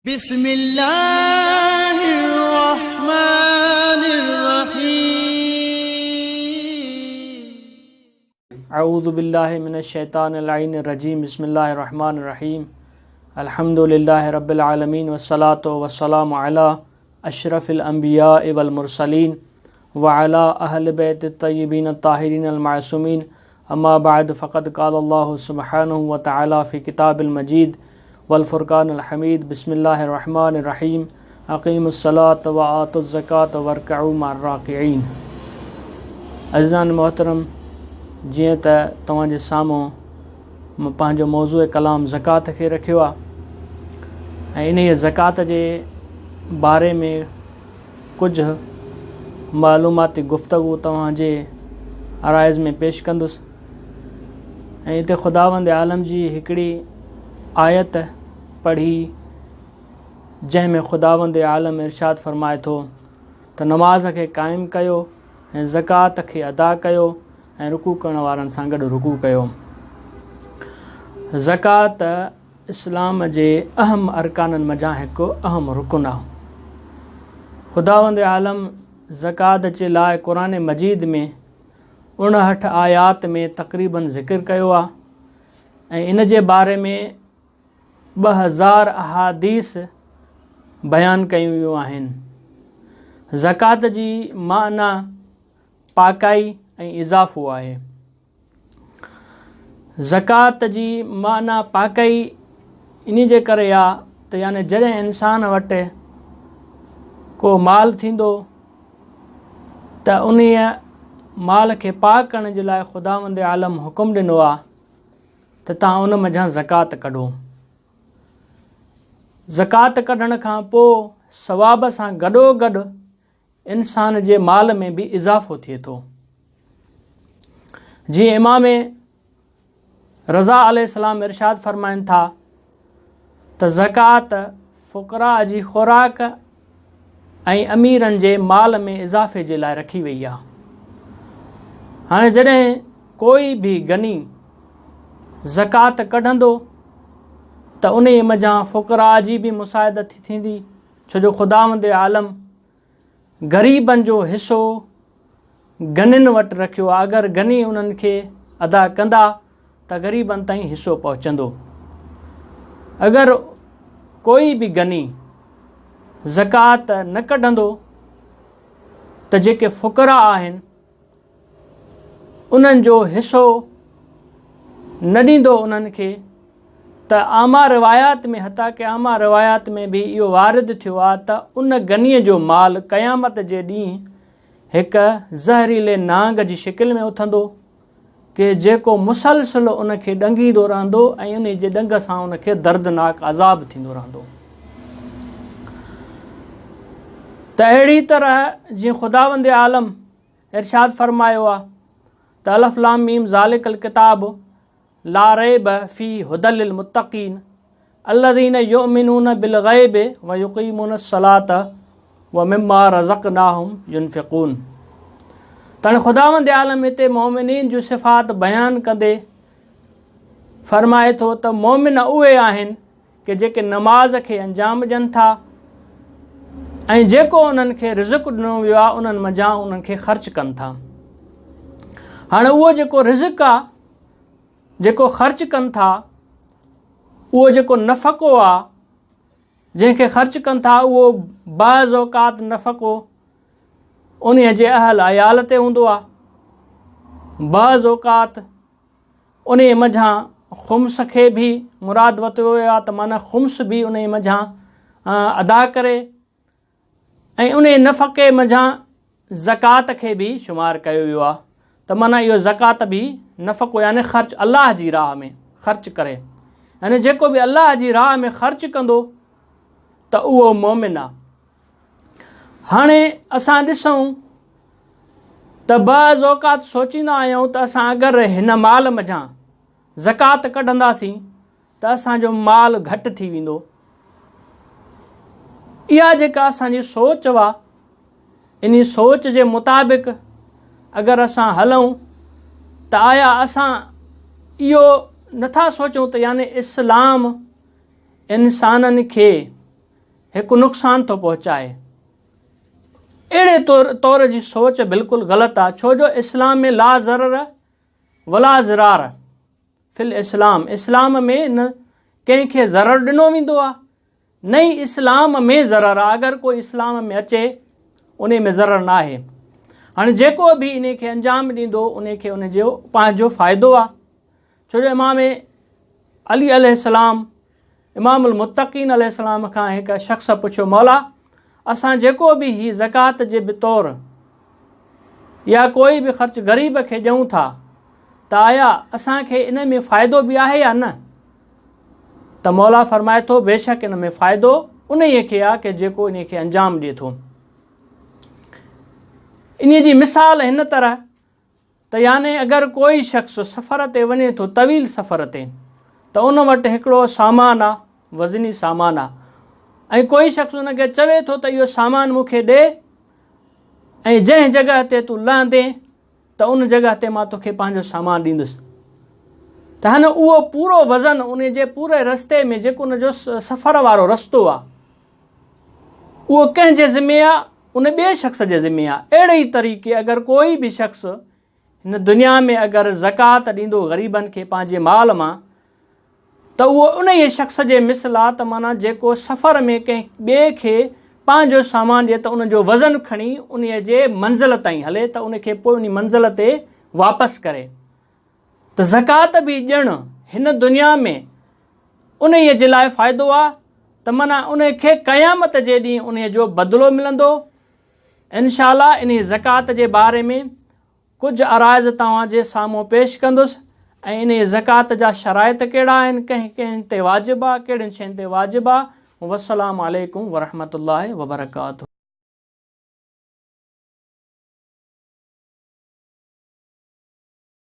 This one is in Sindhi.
بسم الله الرحمن الرحيم. اعوذ بالله من الشيطان اللعين الرجيم بسم الله الرحمن الرحيم الحمد لله رب العالمين والصلاة والسلام على اشرف الانبياء والمرسلين وعلى اهل بيت الطيبين الطاهرين المعصومين اما بعد فقد قال الله سبحانه وتعالى في كتاب المجيد والفرقان الحميد بسم الله الرحمن الرحيم اقيموا الصلاة وآتوا الزڪاة وارڪعوا مع الراڪعين عزيزان محترم جيئن ته توهان جي سامهون مان پنهنجو موضوع ڪلام زڪوات کي رکيو آهي ۽ انهيء زڪوات جي باري ۾ ڪجهه معلوماتي گفتگو توهان جي عرائض ۾ پيش ڪندس ۽ هتي خداوند عالم جي هڪڙي آيت پڙهي جنهن ۾ خداوند عالم ارشاد فرمائي ٿو ته نماز کي قائم ڪيو ۽ زڪوات کي ادا ڪيو ۽ رڪوع ڪرڻ وارن سان گڏ رڪوع ڪيو. زڪوات اسلام جي اهم ارڪانن منجهان هڪ اهم رڪن آ. خداوند عالم زڪوات جي لاء قرآن مجيد ۾ 59 آيات ۾ تقريبن ذڪر ڪيو آ ۽ ان جي باري ۾ 2000 احاديث بيان ڪيون ويون آهن. زڪوات جي معنيٰ پاڪائي ۽ اضافو آهي. زڪوات جي معنيٰ پاڪائي انهي جي ڪري آ ته يعني جڏهن انسان وٽ ڪو مال ٿيندو ته انهي مال کي پاڪ ڪرڻ جي لاء خداوند عالم حڪم ڏنو آ ته توهان ان منجهان زڪوات ڪڍو. زڪوات ڪڍڻ کان پوء ثواب سان گڏوگڏ انسان جي مال ۾ به اضافو ٿئي ٿو. جيئن امام رضا عليه السلام ارشاد فرمائن ٿا ته زڪوات فقراء جي خوراڪ ۽ اميرن جي مال ۾ اضافي جي لاء رکي وئي آهي. هاڻي جڏهن ڪوئي به غني زڪوات ڪڍندو ته انهي منجهان فقراء جي به مساعدت ٿيندي ڇو جو خداوند عالم غريبن جو حصو غنين وٽ رکيو آهي، اگر غني انهن کي ادا ڪندا ته غريبن تائين حصو پهچندو. اگر ڪوئي به غني زڪوات نه ڪڍندو ته جيڪي فقراء آهن انهن جو حصو نه ڏيندو انهن کي ته عامه روايات ۾ حتيٰ ڪه عامه روايات ۾ به اهو وارد ٿيو آهي ته ان غنيء جو مال قيامت جي ڏينهن هڪ زهريلي نانگ جي شڪل ۾ اٿندو ڪي جيڪو مسلسل ان کي ڏنگيندو رهندو ۽ ان جي ڏنگ سان ان کي دردناڪ عذاب ٿيندو رهندو. ته اهڙي طرح جيئن خداوند عالم ارشاد فرمايو آهي ته الف لام ميم ذالڪ الڪتاب لا ريب فيه هدي للمتقين الذين يؤمنون بالغيب ويقيمون الصلاة ومما رزقناهم ينفقون. ته هاڻي خداوند عالم هتي مؤمنين جون صفات بيان ڪندي فرمائي ٿو ته مؤمن اهي آهن ڪي جيڪي نماز کي انجام ڏين ٿا ۽ جيڪو انهن کي رزق ڏنو ويو آهي انهن منجهان انهن کي خرچ ڪن ٿا. هاڻي اهو جيڪو رزق آهي جيڪو خرچ ڪن ٿا اهو جيڪو نفقو آ جنهن کي خرچ ڪن ٿا اهو بعض اوقات نفقو انهي جي اهل عيال تي هوندو آ بعض اوقات انهي منجهان خمس کي به مراد ورتو ويو آ ته معنی خمس به انهي منجهان ادا ڪري ۽ انهيء نفقي منجهان زڪوات کي به شمار ڪيو ويو آهي ته معنيٰ اهو زڪوات به نفقو يعني خرچ الله جي راهه ۾ خرچ ڪري يعني جيڪو به الله جي راهه ۾ خرچ ڪندو ته اهو مومن آهي. هاڻي اسان ڏسون ته بعض اوقات سوچيندا آهيون ته اسان اگر هن مال منجهان زڪوات ڪڍنداسين ته اسان جو مال گهٽ ٿي ويندو. اها جيڪا اسان جي سوچ هئا انهي سوچ جي مطابق اگر اسان هلون ته آيا اسان اهو نٿا سوچون ته يعني اسلام انسانن کي هڪ نقصان ٿو پهچائي. اهڙي طور طور جي سوچ بلڪل غلط آ ڇو جو اسلام ۾ لا ضرر ولا ضرار في الاسلام اسلام ۾ نه ڪنهن کي ضرر ڏنو ويندو آ نه ئي اسلام ۾ ضرر آ اگر ڪو اسلام ۾ اچي انهي ۾ ضرر نه آهي هاڻي جيڪو به انهي کي انجام ڏيندو انهي کي ان جو پنهنجو فائدو آ ڇو جو امام علي عليه السلام امام المتقين عليه السلام کان هڪ شخص پڇيو مولا اسان جيڪو به هي زڪوات جي بطور يا ڪوئي به خرچ غريب کي ڏيون ٿا ته آيا اسان کي ان ۾ فائدو به آهي يا نه ته مولا فرمائي ٿو بيشڪ ان ۾ فائدو انهيء کي آ ڪي جيڪو انهيء کي انجام ڏئي ٿو. انهيء جي مثال هن طرح ته يعني اگر ڪوئي شخص سفر تي وڃي ٿو طويل سفر تي ته ان وٽ هڪڙو سامان آ وزني سامان آ ۽ ڪوئي شخص ان کي چوي ٿو ته اهو سامان مون کي ڏي ۽ جنهن جڳهه تي تون لهندين ته ان جڳهه تي مان توکي پنهنجو سامان ڏيندس ته هن اهو پورو وزن ان جي پوري رستي ۾ جيڪو ان جو سفر وارو رستو آ اهو ڪنهن جي ذمي آ ان ٻئي شخص جي ذمي آ اهڙي ئي طريقي اگر ڪوئي به شخص هن دنيا ۾ اگر زڪوات ڏيندو غريبن کي پنهنجي مال مان ته اهو انهيء شخص جي مثل آ ته معنيٰ جيڪو سفر ۾ ڪنهن ٻئي کي پنهنجو سامان ڏئي ته ان جو وزن کڻي انهيء جي منزل تائين هلي ته ان کي پوء انهي منزل تي واپس ڪري ته زڪوات به ڏيڻ هن دنيا ۾ انهيء جي لاء فائدو آ ته معنيٰ ان کي قيامت جي ڏينهن انهيء جو بدلو ملندو انشاء الله انهيء زڪوات جي باري ۾ ڪجهه عرائض توهان جي سامهون پيش ڪندس ۽ انهيء زڪوات جا شرائط ڪهڙا آهن، ڪنهن ڪنهن تي واجب آ، ڪهڙين شين تي واجب آ. والسلام عليڪم ورحمة الله وبرڪاته.